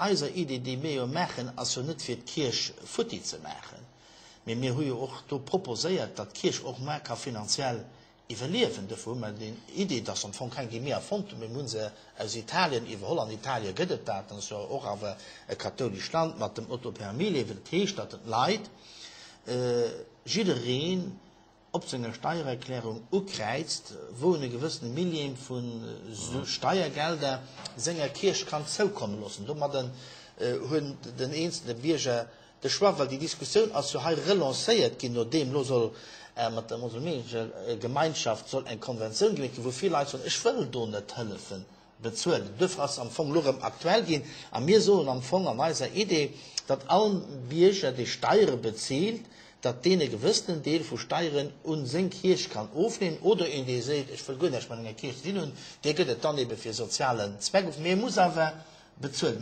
eiser Idee, déi mir jo maachen, ass jo net fir d'Kierch futti ze maachen, mee mir hu jo och do proposéiert, datt d'Kierch och mar ka finanziell iwwerliewen. Dofir hu mer déi Idee, dat ass am Fong keng, déi mir erfonnt hunn, mee mir hu se aus Italien iwwerholl. An Italie gëtt et dat, dat ass jo och awer e kathoulescht Land, mat dem Otto per mille, dat heescht, datt d'Leit, jiddereen, op senger Steiererklärung ukräizt, wou en e gewëssene Millième vu Steiergelder senger Kierch kann zoukomme loossen. Domadden huet den eenzelne Bierger de Choix, well déi Diskussioun ass jo hei relancéiert ginn, nodeem elo soll mat der musulmenescher Gemeinschaft soll eng Konventioun gemeet ginn, wou vill Leit soen, ech wëll do net hëllefen bezuelen. Duerfir ass se am Fong elo erëm aktuell ginn. A mir soen am Fong an eiser Idee, datt all Bierger, dee Steiere bezilt, datt deen e gewëssenen Deel vu Steieren un seng Kierch kann ofleeën. Oder een, dee seet, ech wëll guer näischt mat enger Kierch ze dinn hunn, dee gëtt et dann ebe fir sozialen Zweck of, mee e muss awer bezuelen.